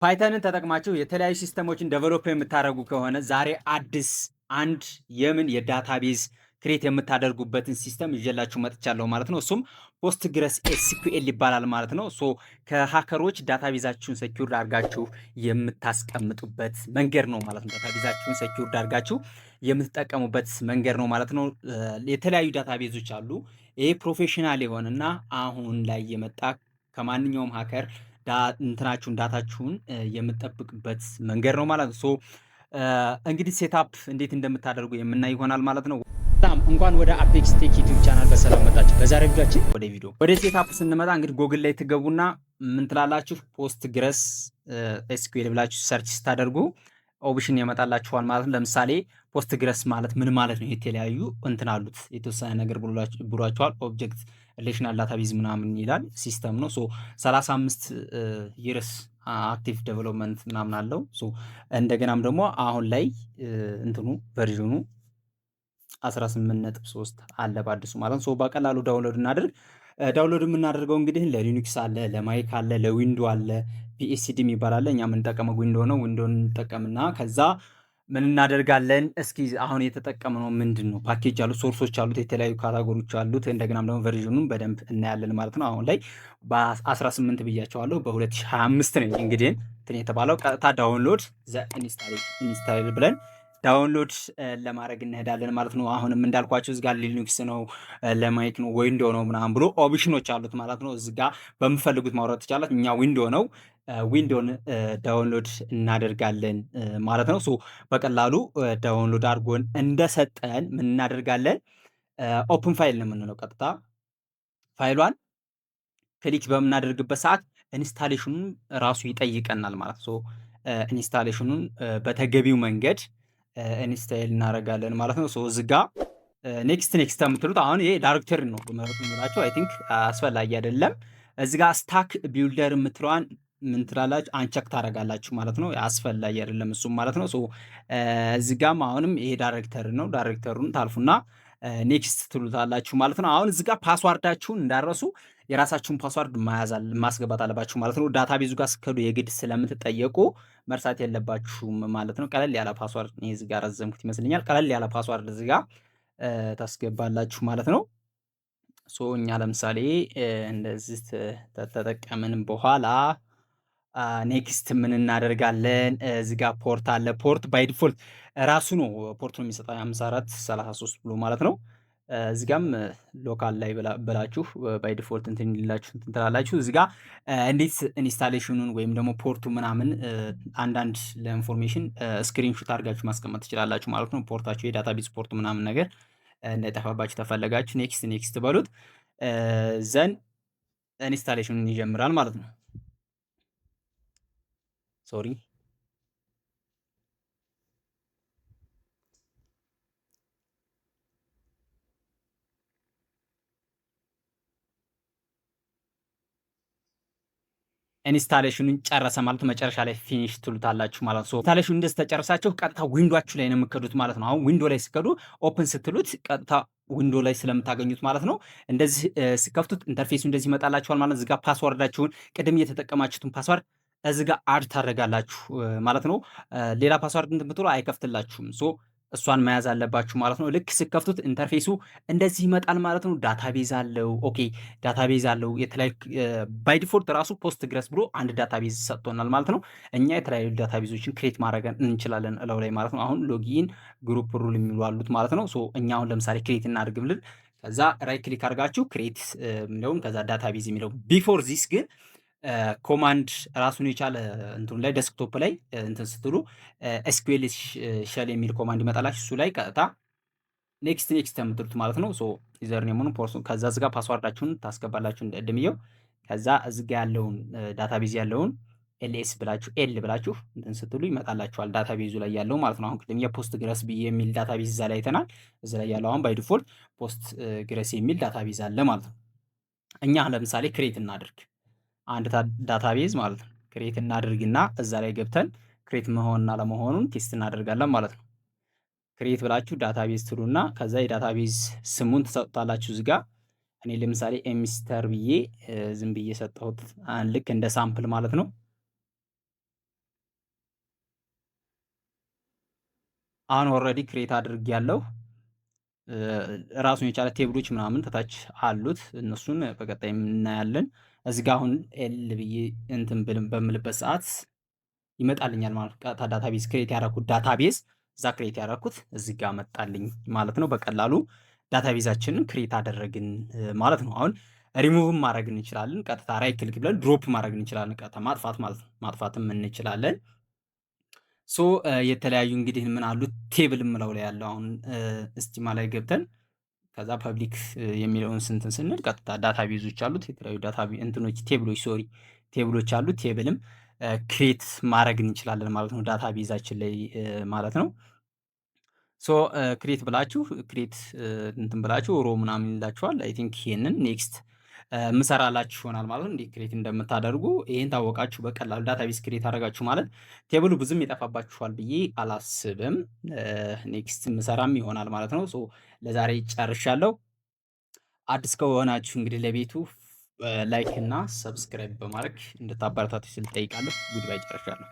Python ን ተጠቅማችሁ የተለያዩ system ኦችን develop የምታደርጉ ከሆነ ዛሬ አዲስ አንድ የምን የ database create የምታደርጉበትን system ይዤላችሁ መጥቻለሁ ማለት ነው። እሱም PostgreSQL ይባላል ማለት ነው። So ከ hacker ኦች database ኣችሁን secure አድርጋችሁ የምታስቀምጡበት መንገድ ነው ማለት ነው። Database ኣችሁን secure አድርጋችሁ የምትጠቀሙበት መንገድ ነው ማለት ነው። የተለያዩ database ኦች አሉ። ይሄ professional የሆነና አሁን ላይ የመጣ ከማንኛውም hacker እንትናችሁን data ችሁን የምትጠብቅበት መንገድ ነው ማለት ነው። So እንግዲህ setup እንዴት እንደምታደርጉ የምናይ ይሆናል ማለት ነው። በጣም እንኳን ወደ Apex Tech YouTube channel በሰላም መጣችሁ። በዛሬ ቪዲዮአችን ወደ ቪዲዮ ወደ setup ስንመጣ እንግዲህ ጎግል ላይ ትገቡና ምን ትላላችሁ? PostgreSQL ብላችሁ search ስታደርጉ option ያመጣላችኋል ማለት ነው። ለምሳሌ Postgres ማለት ምን ማለት ነው? የተለያዩ እንትን አሉት የተወሰነ ነገር ብሏቸዋል። Object relational database ምናምን ይላል system ነው። So 35 years active development ምናምን አለው። So እንደገናም ደግሞ አሁን ላይ እንትኑ version ኑ 18.3 አለ በአዲሱ ማለት ነው። So በቀላሉ download እናድርግ። Download የምናደርገው እንግዲህ ለ Linux አለ፣ ለ Mac አለ፣ ለ Window አለ፣ BSD የሚባል አለ። እኛ የምንጠቀመው Window ነው። Window እንጠቀምና ከዛ ምን እናደርጋለን? እስኪ አሁን የተጠቀምነው ምንድን ነው? ፓኬጅ አሉት፣ source ኦች አሉት፣ የተለያዩ category ዎች አሉት። እንደገናም ደግሞ version ኑን በደንብ እናያለን ማለት ነው። አሁን ላይ በ18 ብያቸዋለሁ፣ በ2025 ነው እንግዲህ እንትን የተባለው። ቀጥታ download the install ብለን download ለማድረግ እንሄዳለን ማለት ነው። አሁንም እንዳልኳቸው እዚጋ Linux ነው፣ ለ Mac ነው፣ Window ነው ምናምን ብሎ ኦፕሽኖች አሉት ማለት ነው። እዚጋ በምፈልጉት ማውረድ ትችላላችሁ። እኛ Window ነው፣ Window ን download እናደርጋለን ማለት ነው። So በቀላሉ download አድርጎን እንደሰጠን ምን እናደርጋለን? Open file ነው የምንለው። ቀጥታ file ሏን click በምናደርግበት ሰዓት installation ኑን ራሱ ይጠይቀናል ማለት ነው። Installation ኑን በተገቢው መንገድ install እናደርጋለን ማለት ነው። So እዚህ ጋ next next የምትሉት አሁን ይሄ directory ነው መረጡ የምላቸው I think አስፈላጊ አይደለም። እዚህ ጋ stack builder የምትለዋን ምን ትላላችሁ? Uncheck ታደርጋላችሁ ማለት ነው። አስፈላጊ አይደለም እሱም ማለት ነው። So እዚህ ጋም አሁንም ይሄ directory ነው። Directory ውን ታልፉና next ትሉታላችሁ ማለት ነው። አሁን እዚህ ጋር password ኣችሁን እንዳረሱ የራሳችሁን password ማስገባት አለባችሁ ማለት ነው። Database ኡ ጋር ስትከዱ የግድ ስለምትጠየቁ መርሳት የለባችሁም ማለት ነው። ቀለል ያለ password እኔ እዚህ ጋር ረዘምኩት ይመስለኛል። ቀለል ያለ password እዚህ ጋር ታስገባላችሁ ማለት ነው። So እኛ ለምሳሌ እንደዚህ ተጠቀምን በኋላ next ምን እናደርጋለን? እዚህ ጋር port አለ። Port by default ራሱ ነው port ኡን የሚሰጠው 54 33 ብሎ ማለት ነው። እዚህ ጋም local ላይ ብላችሁ by default እንትን ይላችሁ እንትን ትላላችሁ። እዚህ ጋር እንዴት installation ኑን ወይም ደግሞ port ኡ ምናምን አንዳንድ ለ information screenshot አድርጋችሁ ማስቀመጥ ትችላላችሁ ማለት ነው። Port ኣችሁ የ database port ኡ ምናምን ነገር እንዳይጠፋባችሁ ተፈለጋችሁ next next በሉት። Then installation ኑን ይጀምራል ማለት ነው። Sorry፣ Installation ኑን ጨረሰ ማለት መጨረሻ ላይ finish ትሉታላችሁ ማለት ነው። Installation ኑን እንደዚህ ተጨረሳችሁ ቀጥታ Window ኣችሁ ላይ ነው የምትከዱት ማለት ነው። አሁን Window ላይ ስትከዱ open ስትሉት ቀጥታ Window ላይ ስለምታገኙት ማለት ነው። እንደዚህ ስከፍቱት interface ኡ እንደዚህ ይመጣላችኋል ማለት ነው። እዚህ ጋር password ኣችሁን ቅድም እየተጠቀማችሁትን password እዚህ ጋር add ታደርጋላችሁ ማለት ነው። ሌላ password እንትን ብትሉ አይከፍትላችሁም። So እሷን መያዝ አለባችሁ ማለት ነው። ልክ ስከፍቱት interface ኡ እንደዚህ ይመጣል ማለት ነው። Database አለው። Okay፣ database አለው። የተለያዩ by default ራሱ Postgres ብሎ አንድ database ሰጥቶናል ማለት ነው። እኛ የተለያዩ database ኦችን create ማድረግ እንችላለን እለው ላይ ማለት ነው። አሁን login፣ group role የሚሉ አሉት ማለት ነው። So እኛ አሁን ለምሳሌ create እናድርግ ብልን ከዛ right click አድርጋችሁ create የሚለውን ከዛ database የሚለው፣ before this ግን command ራሱን የቻለ እንትኑ ላይ desktop ላይ እንትን ስትሉ SQL shell የሚል command ይመጣላችሁ። እሱ ላይ ቀጥታ next next የምትሉት ማለት ነው። So username ኡን ፖርሱ ከዛ እዚጋ password ኣችሁን ታስገባላችሁ እንደምየው። ከዛ እዚጋ ያለውን database ያለውን ls ብላችሁ l ብላችሁ እንትን ስትሉ ይመጣላችኋል database ኡ ላይ ያለው ማለት ነው። አሁን ቅድም የ Postgres ብዬ የሚል database እዛ ላይ አይተናል። እዚ ላይ ያለው አሁን by default Postgres የሚል database አለ ማለት ነው። እኛ ለምሳሌ create እናድርግ አንድ database ማለት ነው። Create እናድርግና እዛ ላይ ገብተን create መሆንና ለመሆኑን test እናደርጋለን ማለት ነው። Create ብላችሁ database ትሉና ከዛ የ database ስሙን ትሰጡታላችሁ እዚህ ጋር። እኔ ለምሳሌ ኤሚስተር ብዬ ዝም ብዬ ሰጠሁት፣ ልክ እንደ sample ማለት ነው። አሁን already create አድርጌያለሁ። ራሱን የቻለ table ኦች ምናምን ተታች አሉት። እነሱን በቀጣይ እናያለን። እዚህ ጋር አሁን L ብዬ እንትን በምልበት ሰዓት ይመጣልኛል ማለት ነው። ቀጥታ database create ያደረኩት database እዛ create ያደረኩት እዚህ ጋር መጣልኝ ማለት ነው። በቀላሉ database ኣችንን create አደረግን ማለት ነው። አሁን ሪሙቭም ማድረግ እንችላለን። ቀጥታ right click ብለን drop ማድረግ እንችላለን። ቀጥታ ማጥፋት ማለት ነው። ማጥፋትም እንችላለን። So የተለያዩ እንግዲህ ምን አሉት table ምለው ላይ ያለው አሁን schema ላይ ገብተን ከዛ public የሚለውን ስንትን ስንል ቀጥታ database ኦች አሉት። የተለያዩ data እንትኖች table ኦች፣ sorry፣ table ኦች አሉት። Table ም create ማድረግ እንችላለን ማለት ነው፣ database ኣችን ላይ ማለት ነው። So create ብላችሁ create እንትን ብላችሁ row ምናምን ይላችኋል። I think ይሄንን next ምሰራላችሁ ይሆናል ማለት ነው። እንዴት create እንደምታደርጉ ይሄን ታወቃችሁ በቀላሉ database create አደረጋችሁ ማለት table ኡ ብዙም ይጠፋባችኋል ብዬ አላስብም። Next ምሰራም ይሆናል ማለት ነው። So ለዛሬ ጨርሻለሁ። አዲስ ከሆናችሁ እንግዲህ ለቤቱ like እና subscribe በማድረግ እንድታበረታቱ ስል ጠይቃለሁ። Goodbye፣ ጨርሻለሁ።